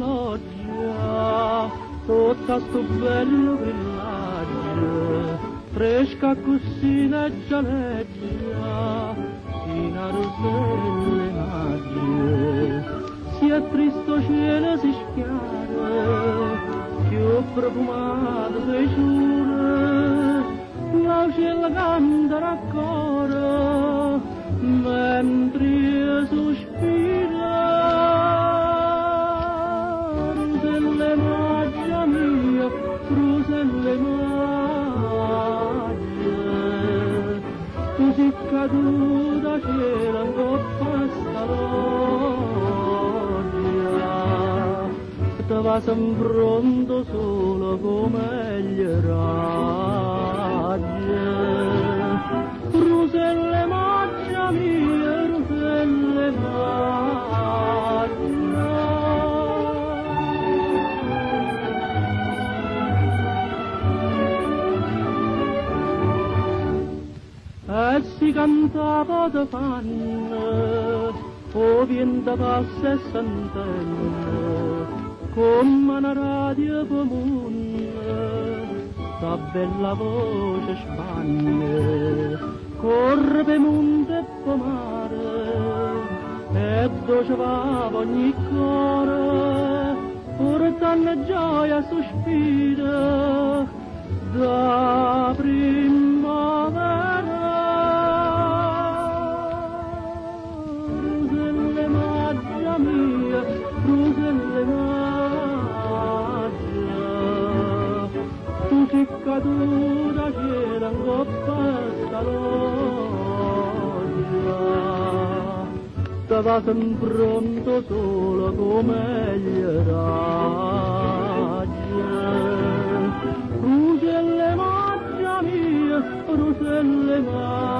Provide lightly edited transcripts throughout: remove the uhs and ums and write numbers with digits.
loggia, sotto a sto bello villaggio, fresca accussì leggia leggia, fino a roselle maggio. Si è triste 'o cielo si schiara, cchiù profumato so' 'e sciure, l'auciello cantano a coro, mentr'io sospiro. Rusella 'e maggio mia, rusella 'e maggio, tu si' caduta 'a cielo 'ncopp' a 'sta loggia, te vasa 'nfronte 'o sole comme gli raggi. Rusella 'e maggio mia, rusella 'e maggio. E si cantà po' te fanno, 'o viento passa e se 'ntenne, comm'a na radio p' 'o munno, 'sta bella voce spanne. Corre p' 'e monte e p' 'o mare, e doce va p'ogni core, purtanno gioia e suspire d' 'a primmavera. Rusella 'e maggio mia, rusella 'e maggio, tu si' caduta 'a cielo 'ncopp' a 'sta loggia, te vasa 'nfronte 'o sole comme gli raggi. Rusella 'e maggio mia, rusella 'e maggio.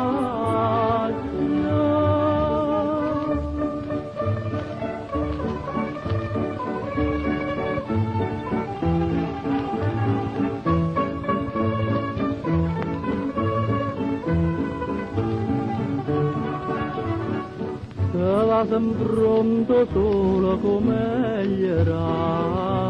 Te vasa 'nfronte 'o sole comme gli raggi.